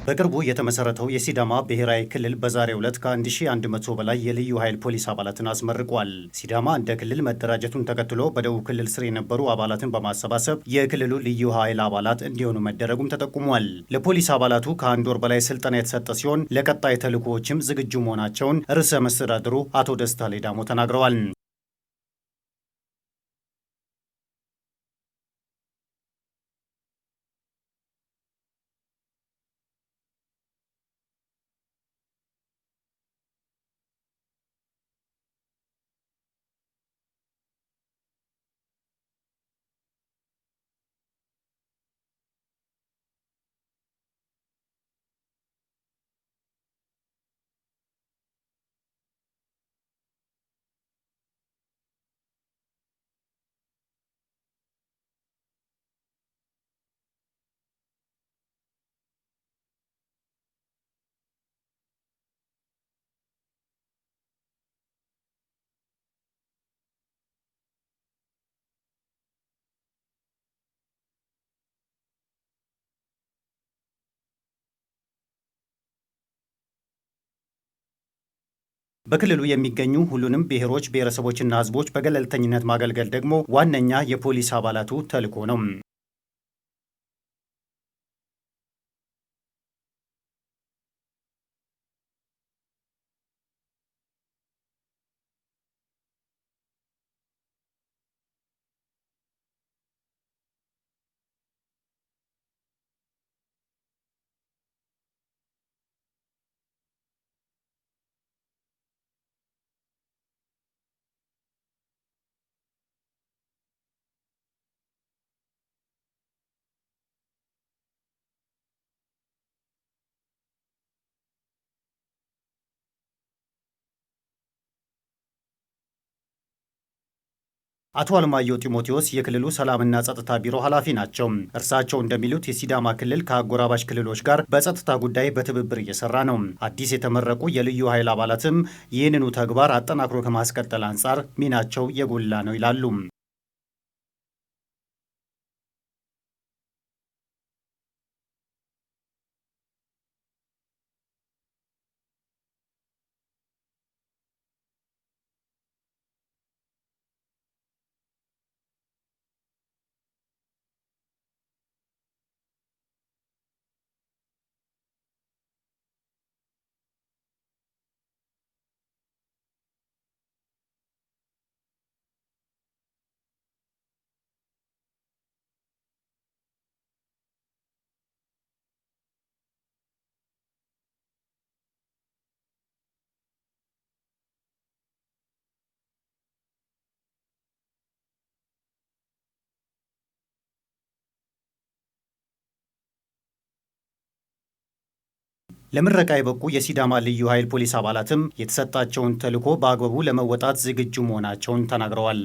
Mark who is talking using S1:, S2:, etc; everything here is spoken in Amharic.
S1: በቅርቡ የተመሰረተው የሲዳማ ብሔራዊ ክልል በዛሬው ዕለት ከ1100 በላይ የልዩ ኃይል ፖሊስ አባላትን አስመርቋል። ሲዳማ እንደ ክልል መደራጀቱን ተከትሎ በደቡብ ክልል ስር የነበሩ አባላትን በማሰባሰብ የክልሉ ልዩ ኃይል አባላት እንዲሆኑ መደረጉም ተጠቁሟል። ለፖሊስ አባላቱ ከአንድ ወር በላይ ስልጠና የተሰጠ ሲሆን ለቀጣይ ተልዕኮዎችም ዝግጁ መሆናቸውን ርዕሰ መስተዳድሩ አቶ ደስታ ሌዳሞ ተናግረዋል። በክልሉ የሚገኙ ሁሉንም ብሔሮች፣ ብሔረሰቦችና ሕዝቦች በገለልተኝነት ማገልገል ደግሞ ዋነኛ የፖሊስ አባላቱ ተልዕኮ ነው። አቶ አለማየሁ ጢሞቴዎስ የክልሉ ሰላምና ጸጥታ ቢሮ ኃላፊ ናቸው። እርሳቸው እንደሚሉት የሲዳማ ክልል ከአጎራባች ክልሎች ጋር በጸጥታ ጉዳይ በትብብር እየሰራ ነው። አዲስ የተመረቁ የልዩ ኃይል አባላትም ይህንኑ ተግባር አጠናክሮ ከማስቀጠል አንጻር ሚናቸው የጎላ ነው ይላሉ። ለምረቃ የበቁ የሲዳማ ልዩ ኃይል ፖሊስ አባላትም የተሰጣቸውን ተልዕኮ በአግባቡ ለመወጣት ዝግጁ መሆናቸውን ተናግረዋል።